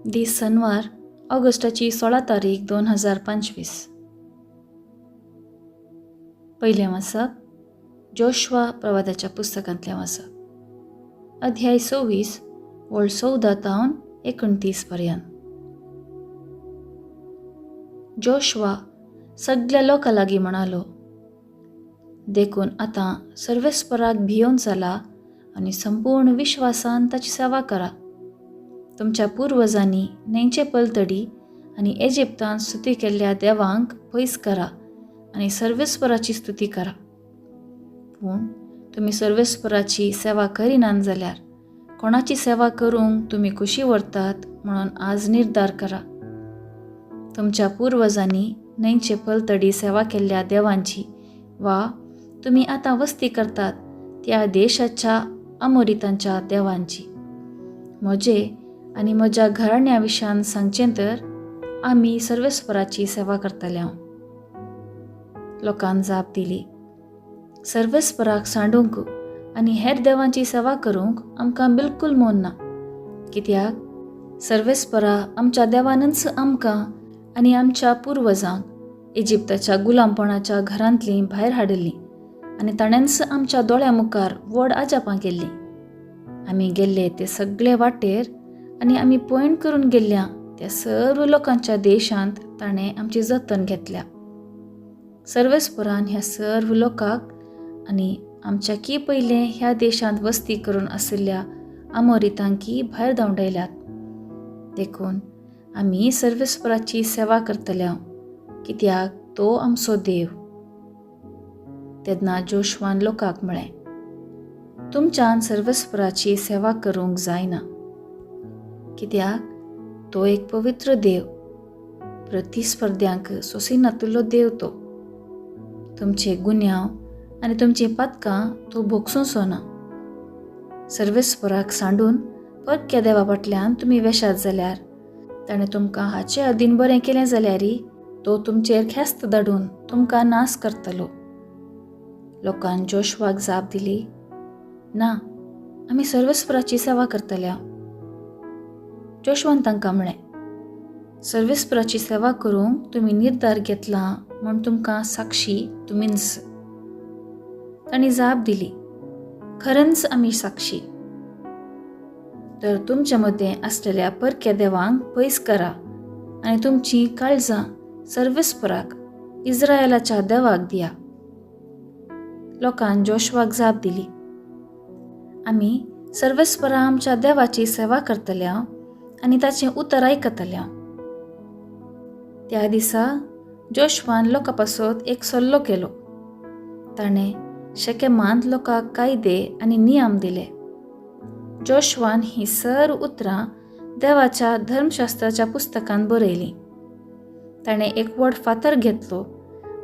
दीस सनवार, ऑगस्टाची 16 तारीख 2025. पयलें वाचप जोशवा प्रवादाच्या पुस्तकांतलें वाचप, अध्याय 26, वळ 14 तावन 29 पर्यंत. जोशवा सगल्या लोकां लागीं म्हणालो, देखून आतां सर्वेस्पराक भियोवन चला आनी संपूर्ण विश्वासान ताची सेवा करा. तुमच्या पुर्वजांनी न्हंयचे पलतडी आनी इजिप्तांत स्तुती केल्ल्या देवांक पयस करा आनी सर्वेस्पराची स्तुती करा. पूण तुमी सर्वेस्पराची सेवा करिनात जाल्यार कोणाची सेवा करूंक तुमी खुशी व्हरतात म्हणून आज निर्धार करा. तुमच्या पुर्वजांनी न्हंयचे पलतडी सेवा केल्ल्या देवांची वा तुमी आतां वस्ती करतात त्या देशाच्या अमोरितांच्या देवांची. म्हजे आनी म्हज्या घराण्या विशयान सांगचें तर आमी सर्वेस्पराची सेवा करतले. हांव लोकान जाप दिली, सर्वेस्पराक सांडूंक आनी हेर देवांची सेवा करूंक आमकां बिलकूल मोन ना. कित्याक सर्वेस्परा आमच्या देवानच आमकां आनी आमच्या पुर्वजांक इजिप्ताच्या गुलामपणाच्या घरांतलीं भायर हाडिल्लीं आनी ताणेंच आमच्या दोळ्या मुखार व्हड अजापां केल्लीं. आमी गेल्ले ते सगळे वाटेर आनी आमी पयण करून गेल्ल्या त्या सर्व लोकांच्या देशांत ताणें आमची जतन घेतल्या. सर्वेस्परान ह्या सर्व लोकांक आनी आमच्या की पयलें ह्या देशांत वस्ती करून आशिल्ल्या आमोरितांकी भायर धांवडायल्यात. देखून आमी सर्वेस्पराची सेवा करतले, कित्याक तो आमचो देव. तेन्ना जोशवान लोकांक म्हळें, तुमच्यान सर्वेस्पराची सेवा करूंक जायना, कित्याक तो एक पवित्र देव, प्रतिस्पर्ध्यांक सोंसिनातुल्लो देव तो. तुमचे गुन्यांव आनी तुमचीं पातकां तो भोगसूंचो ना. सर्वेस्पराक सांडून परक्या देवा फाटल्यान तुमी वेशात जाल्यार ताणें तुमकां हाचे अदीन बरें केलें जाल्यारय तो तुमचेर ख्यास्त धाडून तुमकां नाश करतलो. लोकान जोशवाक जाप दिली, ना, आमी सर्वेस्पराची सेवा करतल्या. जोशवान तांकां म्हळें, सर्वेस्पराची सेवा करूंक तुमी निर्धार घेतला म्हूण तुमकां साक्षी तुमीच. तांणी जाप दिली, खरेंच आमी साक्षी. तर तुमच्या मदें आसलेल्या परक्या देवांक पयस करा आनी तुमचीं काळजां सर्वेस्पराक, इस्रायलाच्या देवाक दिया. लोकान जोशवाक जाप दिली, आमी सर्वेस्परा आमच्या देवाची सेवा करतल्या आनी ताचें उतर आयकतल्या. त्या दिसा जोशवान लोकां पासत एक सल्लो केलो. ताणें शेकेमांत लोकांक कायदे आनी नियम दिले. जोशवान ही सर्व उतरां देवाच्या धर्मशास्त्राच्या पुस्तकांत बरयलीं. ताणें एक व्हड फातर घेतलो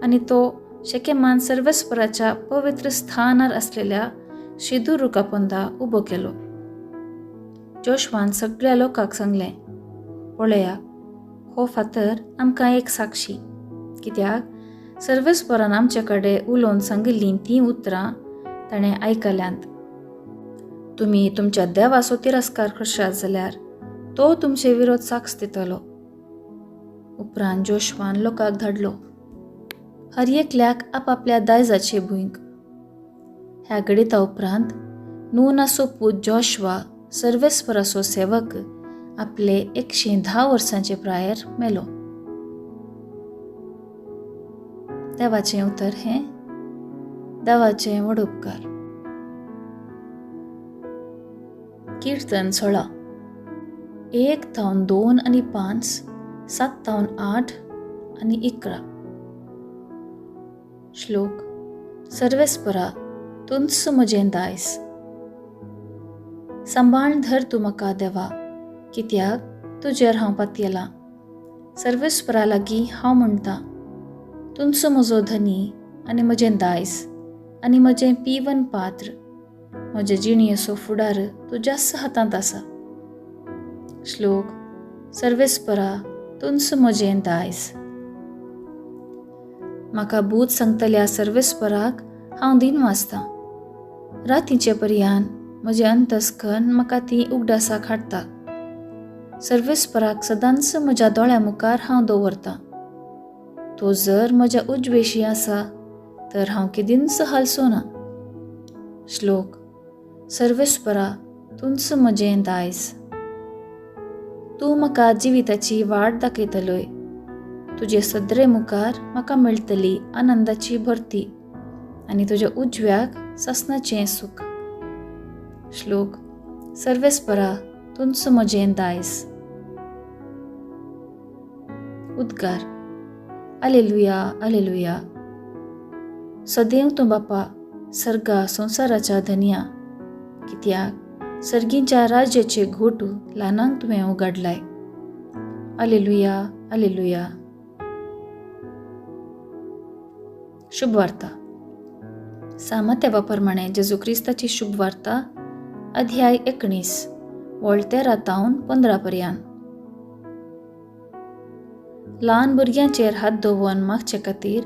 आनी तो शेकेमान सर्वेस्पराच्या पवित्र स्थानार आसलेल्या शिदूर रुखापोंदा उबो केलो. जोशवान सगळ्या लोकांक सांगलें, पळया, हो फातर आमकां एक साक्षी, कित्याक सर्वेस्परान आमचे कडेन उलोवन सांगिल्लीं तीं उतरां ताणें आयकल्यांत. तुमी तुमच्या देवाचो तिरस्कार करशात जाल्यार तो तुमचे विरोध साक्ष दितलो. उपरांत जोशवान लोकांक धाडलो, हर एकल्याक आपापल्या दायजाचे भुंयक. ह्या घडिता उपरांत नूनाचो पूत जोशवा सर्वेस्पराचो सेवक आपले 110 वर्सांचे प्रायेर मेलो. देवाचें उतर हें देवाचें व्हड उपकार. कीर्तन 16, 1 थावन 2 आनी 5, 7 थावन 8 आनी 11. श्लोक, सर्वेस्परा तुंच म्हजें दायज, सांबाळ धर तूं म्हाका देवा, कित्याक तुजेर हांव पातयेलां. सर्वेस्परा लागीं हांव म्हणटा, तुंचो म्हजो धनी आनी म्हजें दायज आनी म्हजें पिवन पात्र, म्हजे जिणयेचो फुडार तुज्याच हातांत आसा. श्लोक, सर्वेस्परा तुंच म्हजें दायज. म्हाका भूत सांगतल्या सर्वेस्पराक हांव दिन वाचतां. रातीचे पर्यान म्हजें अंतस्कन म्हाका ती उगडासाक हाडटा. सर्वेस्पराक सदांच म्हज्या दोळ्या मुखार हांव दवरतां. तो जर म्हज्या उजवेशी आसा तर हांव केदींच हालचो ना. श्लोक. सर्वेस्परा तूंच म्हजें दायज. तूं म्हाका जिविताची वाट दाखयतलोय. तुजे सदरे मुखार म्हाका मेळटली आनंदाची भरती आनी तुज्या उजव्याक सासणाचें सूख. श्लोक. सर्वेस्परा तूंच म्हजें दायज. उद्गार. आलेलुया आलेलुया. सदैव तूं बापा सर्गा संवसाराच्या धनया, कित्याक सर्गींच्या राज्याचे घोट ल्हानांक तुवें उगाडलाय. आलेलुया आलेलुया. शुभवार्ता. सामत्या प्रमाणे जेजू क्रिस्ताची शुभवार्ता, अध्याय 19, वळ 13 तावन 15 पर्यंत. ल्हान भुरग्यांचेर हात दवरून मागचे खातीर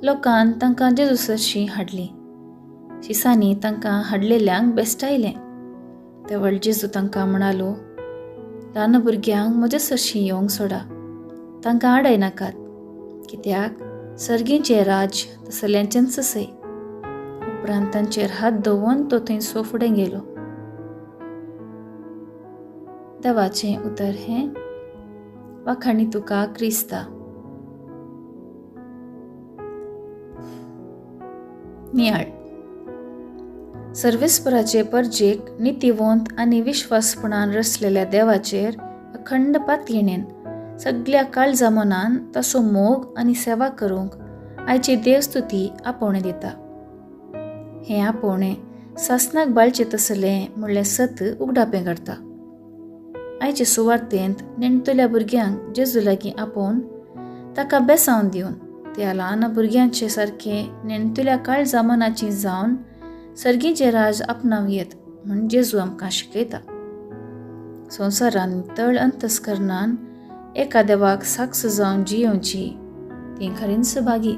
लोकान तांकां जेजू सरशीं हाडलीं. शिसांनी तांकां हाडलेल्यांक बेस्टायलें. तेवळ जेजू तांकां म्हणालो, ल्हान भुरग्यांक म्हज्या सरशीं येवंक सोडा, तांकां आडाय नाकात, कित्याक सर्गींचें राज्य तसल्यांचेंच सय. उपरांत तांचेर हात दवरून तो थंयसो फुडें गेलो. देवाचें उतर हें. वाखाणी तुका क्रिस्ता. नियाळ. सर्वेस्पराचे परजेक नितीवंत आनी विश्वासपणान रचलेल्या देवाचेर अखंड पातयेणेन सगल्या काळजा मनान ताचो मोग आनी सेवा करूंक आयची देवस्तुती आपोवणें दिता. हें आपोवणें सासणाक बाळचें तसलें म्हणलें सत उगडापें करता. आयचे सुवार्तेंत नेणटल्या भुरग्यांक जेजू लागीं आपोवन ताका बेसावन दिवन त्या ल्हान भुरग्यांचे सारकें नेणटल्या काळजा मनाची जावन सर्गीचें राज आपणावं येत म्हूण जेजू आमकां शिकयता. संवसारान तळ अंतस्करणान एका देवाक साक्ष जावन जियेवची ती खरींच भागी.